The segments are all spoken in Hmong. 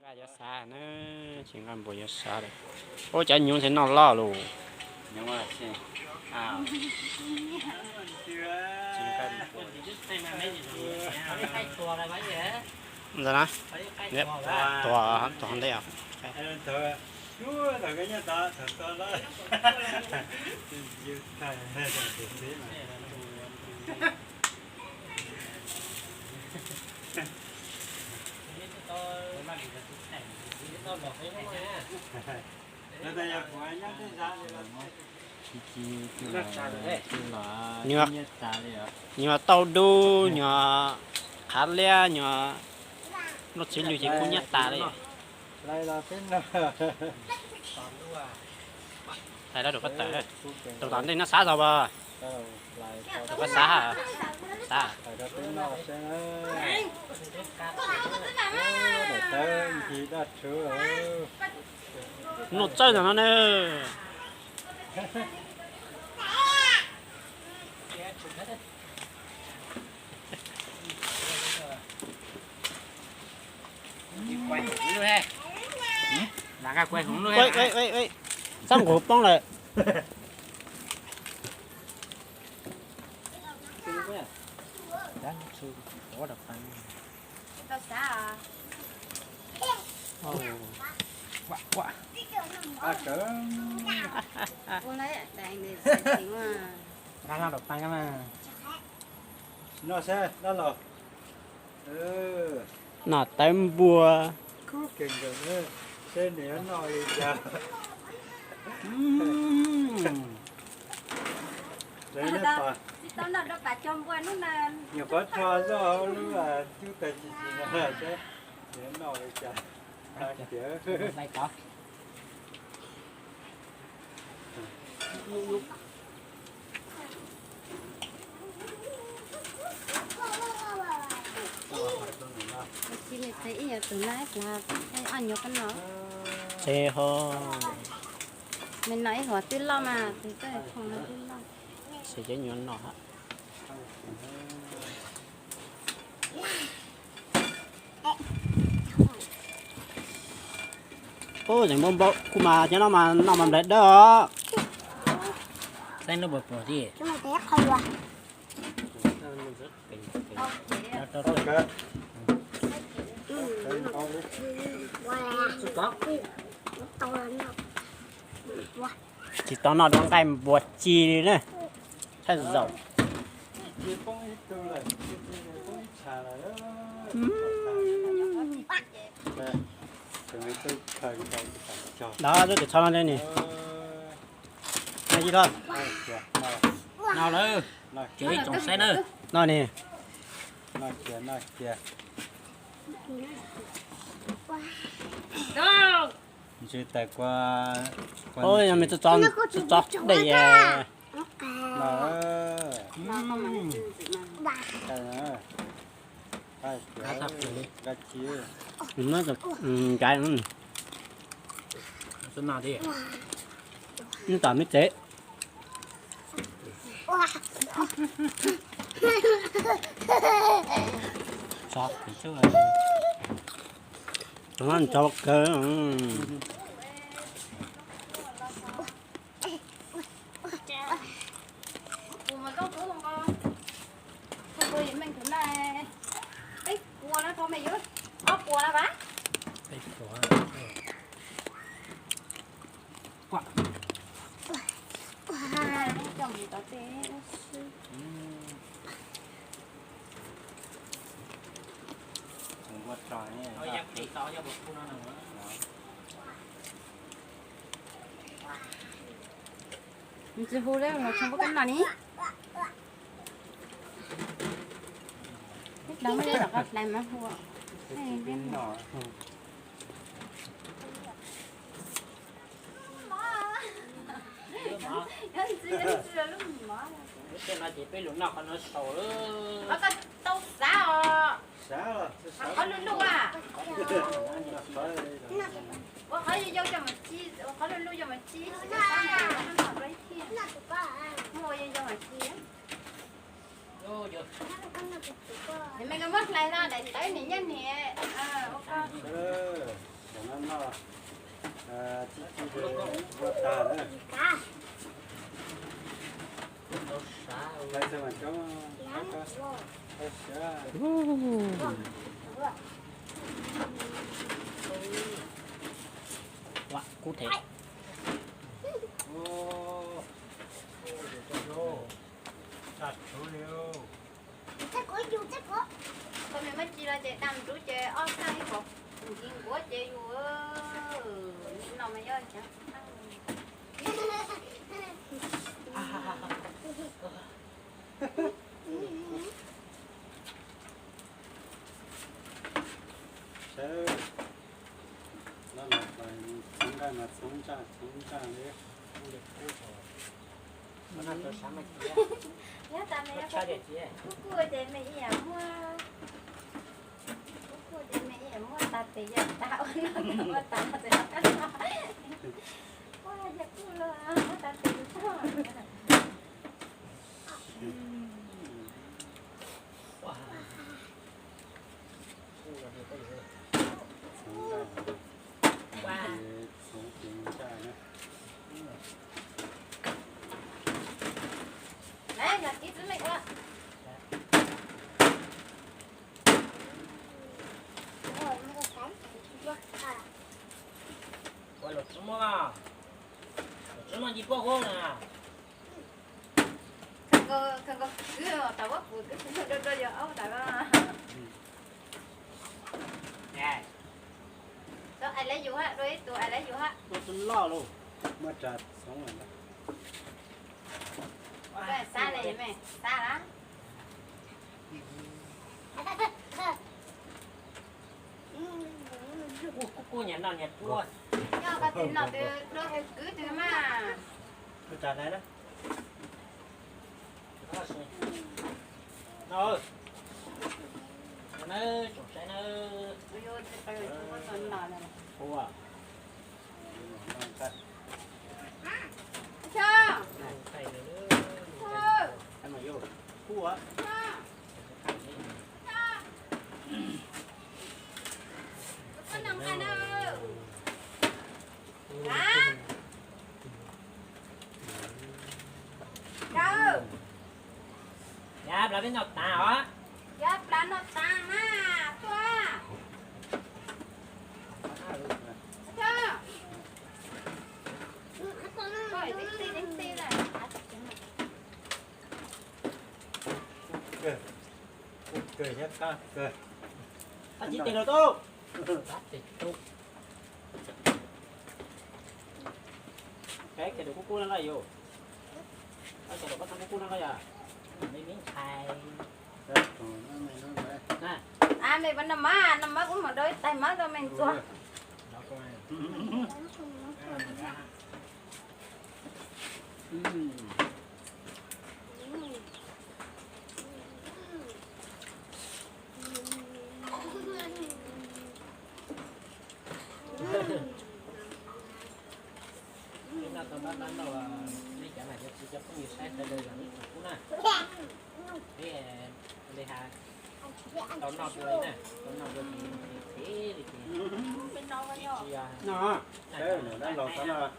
Yuav xav na, tsis nqaij npua yuav xav lawm. Ua cov nyuv ntxhi noj loj lus. Ntawd na, tuag, tuag ntej os. Nyuam, nyuam tauj dub, nyuam qhav liab, nyuam noj txiv lws ces kub nyab tas li. Hlais rau rau qab tawm, rau tom ntej no xav tau pas? Rau qab xav, xav. Noj txawj ntawm no ne. Txaj nqus poob lawm. Noj tawv npua. Nyuam qhuav tho zoj lub cub tag ci ci no seb nws noj li cas. Ces ho, me no ib huam twb loj mas, tus txawj khoo no twb loj. Xyov cov nyuam no. Ub, zeem npau npau kuv mas cov no mas noj mas nplaim dawb os. Saib nub puas pom thiab. Tsis tau noj dua nqaij npua ci li na. Thaj zaum. Dab, twb kawm txhob no ne. No lawm, ces ib tsoom saib na. No ne. Ub, yog me tso, tso tso dej. Nws tom me tsev. Tso kawg. Peb puas no, thaum me yuav ob puas no vas. Nws tsis hu li, los tsoo koj noj ni. Ib dlaab muab ib lom qab hlais mas hu. Lub no ces peb lug noj qhov no saum. Koj tau xav os. Qhov luj luj a. Ua qhov yau yau coj mus ci, ua qhov luj luj coj mus ci, tsis tau xav mas noj ib thiab. Muab ua yau yau mas ci. Mej koj muab hlais no daim tawv nim nyob niam. Tib tib ua tag na. Tau sav mas coob, tau siav. Kub them. Tag tshuv li. Koj me muab ci los ces daj nrub ces ob xeeb ib qhov nkiv nkuav ces yus no mas yog. Sawv, no mas txhoov nqaij mas txhoov ntsaj txhoov ntsaj li. Yog tas me kuj kuj ces me ib yam muaj, kuj kuj ces me ib yam muaj tas tes yam tas ua no ua tas no ces ua yam kuj los muaj tas tes txog. Ua los tsis muaj, los tsis muaj nci puab huab na. Kawg nkaus kwv tas muab kuv kwv do do yog aub tas ko. Tau I love you hab, dua ib tug I love you hab. Muaj tsa xoov lawm. Xab ne, xab lawm. Kuj kuj nyias noj nyias tuaj. Yog koj twg noj twg dua, kwv twg mas. Kuv tsa hlais na. No, na, tsoom saib na. Ua, Yog plav peb noj tas os. Yog plav noj tas na, tuaj. Kawg thiab qab kawg. Qab tsis tes los tau. Qab tes tau. Kav kub kub na yus. Kav kub kub na yom. Me me ntxhais. A, me noj mab, noj mab kuv mam rau ib tais mab rau me ntxuag. Peb noj tau npab npab noj, nej cov nam cov txiv cov phooj ywg saib sawv daws zam lub txim pub na. Peb li has tau noj dua li na, tau noj dua ces phem li ces. Peb tsis yog, dab laug txhob noj,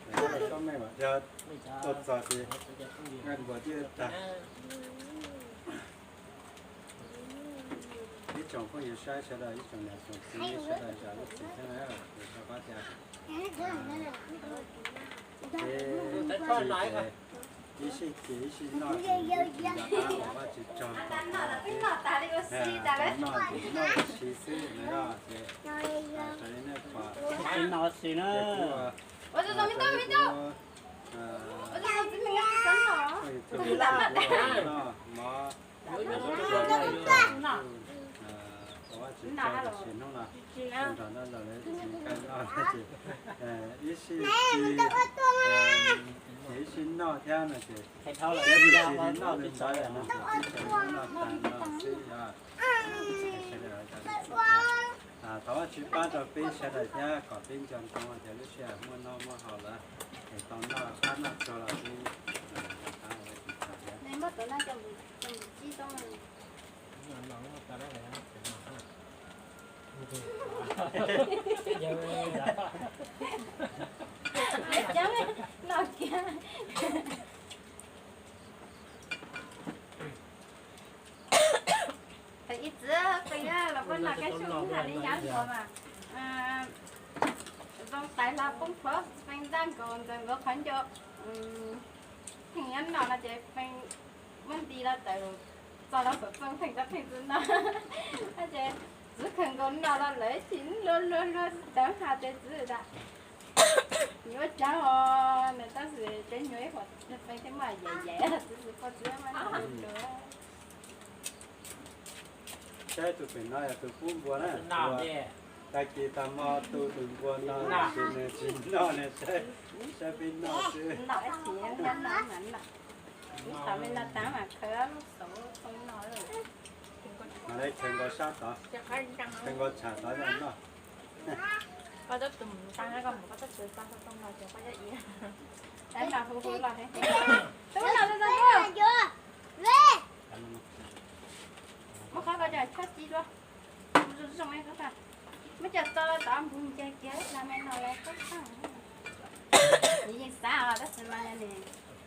dab laug txhob me mas yog tuaj txog ces nqaij npua twb tag. Ib tsoom phooj ywg saib sawv daws, ib tsoom niam tsoom txiv sawv daws zam lub txim thiab na, rau qhov tias peb ib sij ces ib sij noj ces ib sij yog tab uas Vajtswv tsaug, tau noj ces noj ces noj ua si xwb na, ces raws li nej pom, ces kuv, kuv, kuv noj mov, kuv Vajtswv tsaug tam sim hnub no, nrog noj los lawv tsis nqaij noj ces ib sij, ib sij noj thiab no ces peb tsis li noj li ntawd no ces ib sij noj tag no xwb yog. Thov Vajtswv pab rau peb sawv daws thiab kom peb nco ntsoov tias lub sij hawm muaj noj muaj haus lawm es tau noj qab noj tsuag los peb qab ua tsis tau thiab. Coob no kiag. Ib txwv peb los peb noj kab xyoob tham li nyob hauv mas zoo tais hlo poob plhuav, peb ntaj nkaus ntxaws nkaus qhov ncau, pheej nyob noj no ces pheej muab nti los tawm txog los xov txoo pheej rov pheej txwv noj. Ces txwv kawg nkaus noj los lawv tsis luag luag luag tawv ha ces txwv tas. Yuav cov nws tab sis cov nyuag ib qho peb thiaj muaj yaim yaim txwv txwv poj txwv mas noj luag. Saib tus pem no yog tus pub npua na. Tag kis tag hmo tu tus npua no ces nws tsis noj nws saib, saib peb noj xwb. Noj ib sim no mas noj. Ib qho me no tag mas khaws lub xauv xoo no. Mas lawv khaws nkaus sab tod, khaws nkaus tsham tod noj. Koj tab tus mus tag koj mus koj tab tus tag tau tau no ces koj cov i. Tab no hu hu los. Tub no tub. Muab qhov ko coj tso ci dua. Zoo zoo, muab coj tso tod npus nce kiag la me no lawv qab tag. Nws yeej xav os tab sis mas nws tsis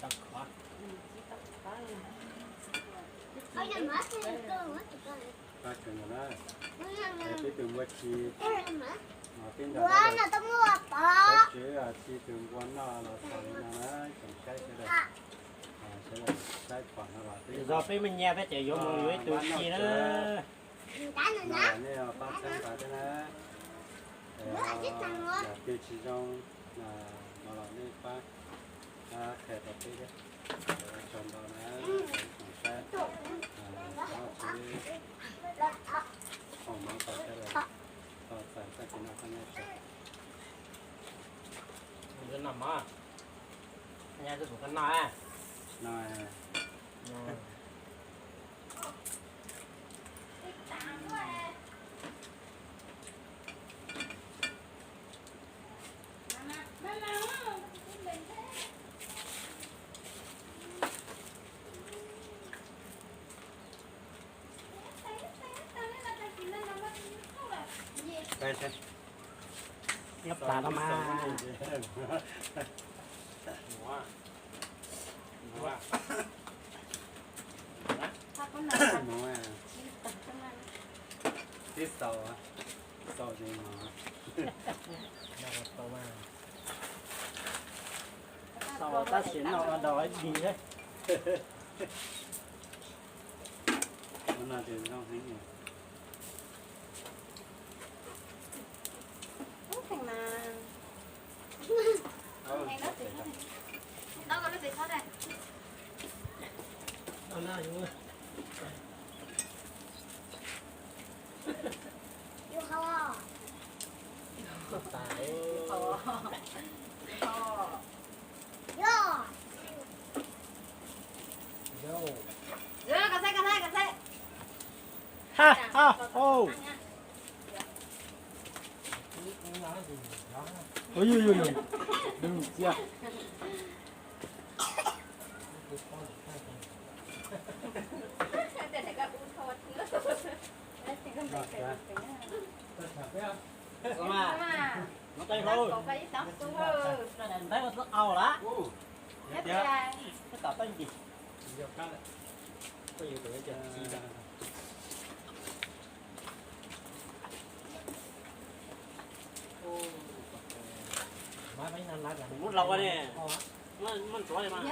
tau khov. Pab kawg nkaus na. Peb tus npua ci, peb nrog peb tswv ci tus npua noj los txog li no na, tsoom saib sawv daws, sawv daws saib pom no los peb zog peb me nyuam peb ces yuav mus yuav ib tug ci na. No nej pab txhawb nqa thiab na. Yog twg tsis zoo no los nej pab qhia rau peb thiab. Tsaug ntau na, tsoom saib, tsoom tswv, foom mov kom sawv daws tau txais txoj kev noj qab nyob zoo. Noj mov, noj, Nyob tas no mas. Tib xaus, xaus ces no. Xaus tab sis noj ua dog ib dig thiab. Ua no ces zoo heev. Ha ha ho. Ui ui ui, đừng chia. Ntawd ntawd ua txoj au lawm. Tom tej ntsis. Kuv muab laus ne, muab ntxuav li mas.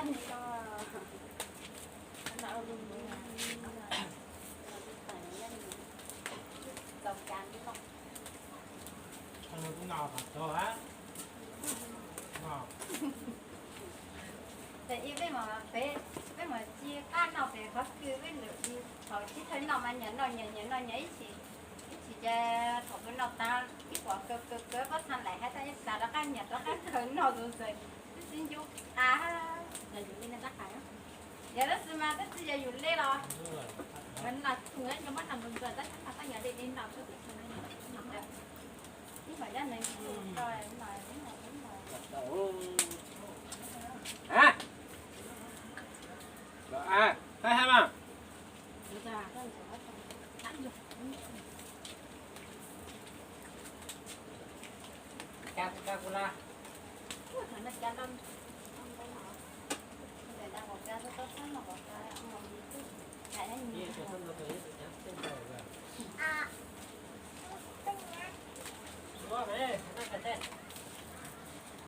Ces peb mam, peb mam ci qab noj pem qhov kws peb lwm thaum sib thawj noj mas nyias noj nyias, nyias noj nyias ib chim, ib chim ces thaum peb noj tag ib puas kaw kaw kaw pob txha laim hab tas ib tas rov qab nyias rov qab khaws noj tus ntxawm twb tsis ncu qab. Yog tab sis mas tab sis yog yus li los, ib Kuv la, kuv la,